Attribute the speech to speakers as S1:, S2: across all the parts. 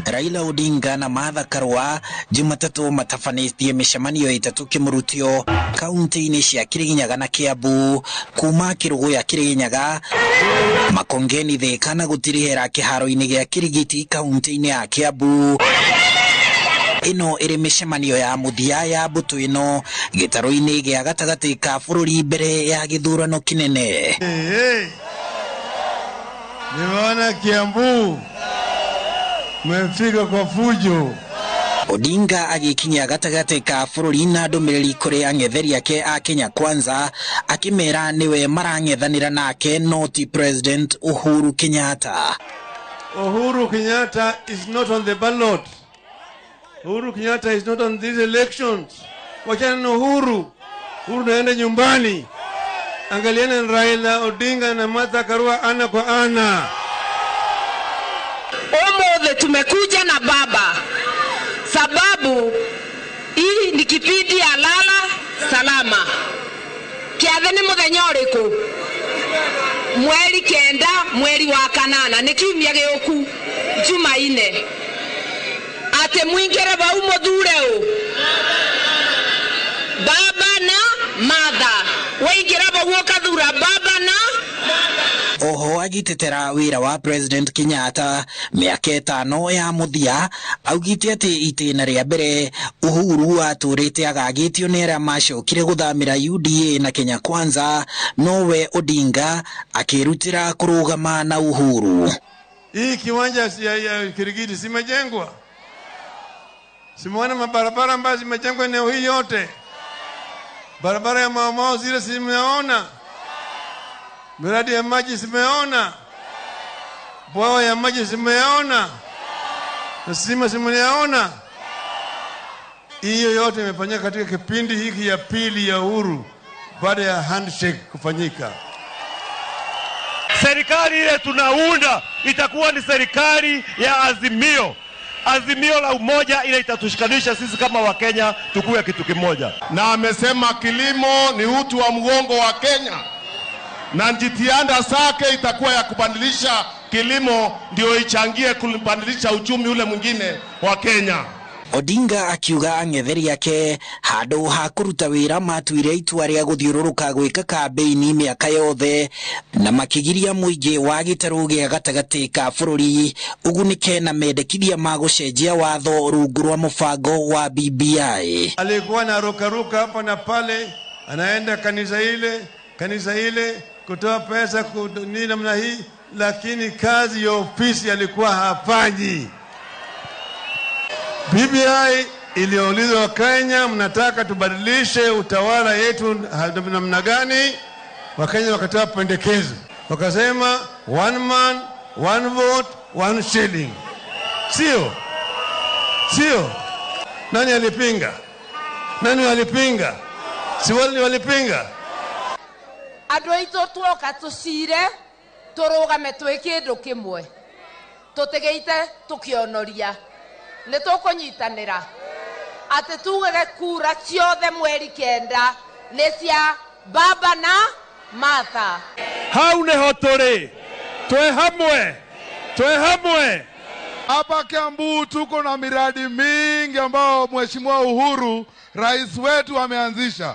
S1: Raila Odinga na Martha Karua Jumatatũ matabanĩtie mĩcemanio ĩtatũ kĩmũrutio kaunti-inĩ cia Kirinyaga na Kiambu kuma Kĩrũgũya Kirinyaga, Makongeni Thika na gũtirihĩra kĩharo-inĩ gĩa Kirigiti kaunti-inĩ ya Kiambu. Ĩno ĩrĩ mĩcemanio ya mũthia ya mbũtũ ĩno gĩtarũ-inĩ gĩa gatagatĩ ka bũrũri mbere ya gĩthurano kĩnene.
S2: Hey, hey. Nimeona Kiambu mmefika kwa fujo.
S1: Odinga agĩkinya gatagatĩ ka bũrũri na ndũmĩrĩri kũrĩ ang'etheri ake a Kenya Kwanza akĩmera nĩwe marang'ethanĩra nake no ti President Uhuru Kenyatta.
S2: Uhuru Kenyatta is not on the ballot. Uhuru Kenyatta is not on these elections. Wachana na Uhuru. Uhuru naenda nyumbani. Angaliana na Raila Odinga na Martha Karua ana kwa ana.
S3: Ũmũthĩ tumekuja na baba sababu hii ni kipindi ya lala salama. Kĩathĩ nĩ mũthenya ũrĩkũ? Mweri 9 mweri wa kanana, nĩ kiumia gĩũku Jumaine, atĩ muingĩre vau mũthure ũ baba na Martha. Waingĩra vau ũkathura baba na
S1: Oho agitetera wĩra wa President Kenyatta mĩaka 5 ya mũthia augĩte atĩ itĩna rĩa mbere Uhuru atũrĩte agagĩtio nĩ arĩa macokire gũthamĩra UDA na Kenya Kwanza, nowe Odinga akĩrutĩra kũrũgama na Uhuru.
S2: Hii kiwanja ya Kirigiti simejengwa, simeona mabarabara ambayo zimejengwa eneo hii yote, barabara ya Mau Mau zile simeona, miradi ya maji simeona, bwawa ya maji simeona, na sima simeona. Hiyo yote imefanyika katika kipindi hiki ya pili ya Uhuru baada ya handshake kufanyika.
S4: Serikali ile tunaunda itakuwa ni serikali ya Azimio, Azimio la umoja, ile itatushikanisha sisi kama Wakenya tukuwe kitu kimoja.
S5: Na amesema kilimo ni uti wa mgongo wa Kenya, na jitihada zake itakuwa ya kubadilisha kilimo ndio ichangie kubadilisha uchumi ule mwingine wa Kenya.
S1: Odinga akiuga ang'etheri ake handũ ha kũruta wĩra matuire itua rĩa gũthiũrũrũka gwĩka kambĩini mĩaka yothe na makĩgiria mũingĩ wa gĩtarũ gĩa gatagatĩ ka bũrũri ũgunĩke na mendekithia ma gũcenjia watho rungu rwa mũbango wa BBI.
S2: Alikuwa anarukaruka hapa na pale, anaenda kanisa ile kanisa ile kutoa pesa nini namna hii, lakini kazi ya ofisi alikuwa hafanyi. BBI iliulizwa Wakenya, mnataka tubadilishe utawala yetu namna gani? Wakenya wakatoa pendekezo, wakasema one man one vote one shilling. Sio? Sio? Nani alipinga? Nani walipinga? Si wale walipinga?
S3: Andũ aitũ tuoka tũcire tũrũgame twĩ kĩndũ kĩmwe, tũtigĩite tũkĩonoria, nĩ tũkũnyitanĩra atĩ tugage kura ciothe mweri 9 nĩ cia baba na Martha.
S4: Hau nĩho tũrĩ, twĩ hamwe, twĩ hamwe.
S5: Hapa Kiambu tuko na miradi mingi ambao Mheshimiwa Uhuru rais wetu ameanzisha.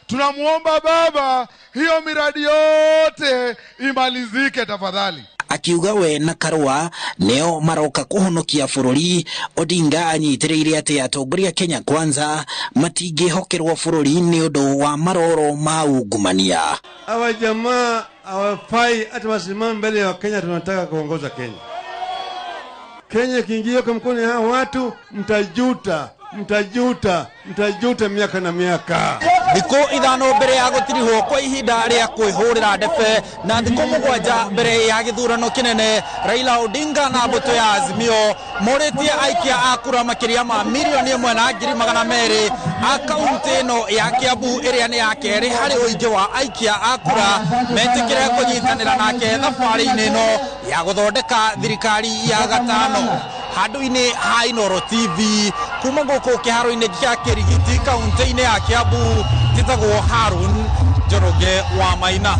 S5: Tunamuomba baba hiyo miradi yote imalizike tafadhali.
S1: Akiuga we na Karua neo maroka kũhonokia bũrũri. Odinga anyitĩrĩire atĩ atongoria Kenya Kwanza matingĩhokerwo bũrũri nĩ ũndũ wa maroro ma ungumania.
S2: Hawa jamaa hawafai hata wasimame mbele ya Wakenya. Tunataka kuongoza Kenya. Kenya ikiingia kwa mkono ya hawa watu, mtajuta, mtajuta, mtajuta miaka na miaka.
S1: Thikũ 5 mbere ya gũtirihwo kwa ihinda rĩa kwĩhũrĩra ndebe na thikũ 7 mbere ya gĩthurano kĩnene, Raila Odinga na mbũtũ ya Azimio morĩtie aikia a kura makĩria ma 1,200,000 a kaunti ĩno ya Kiambu ĩrĩa nĩ ya kerĩ harĩ ũingĩ wa aikia a kura metĩkĩre kũnyitanĩra nake thabarĩ-inĩ ĩno ya gũthondeka thirikari ya gatano. Handũ-inĩ ha Inooro TV kuma gũkũ kĩharo-inĩ kĩa Kĩrigiti kaunti-inĩ ya Kiambu, njĩtagwo Harun Njoroge wa Maina.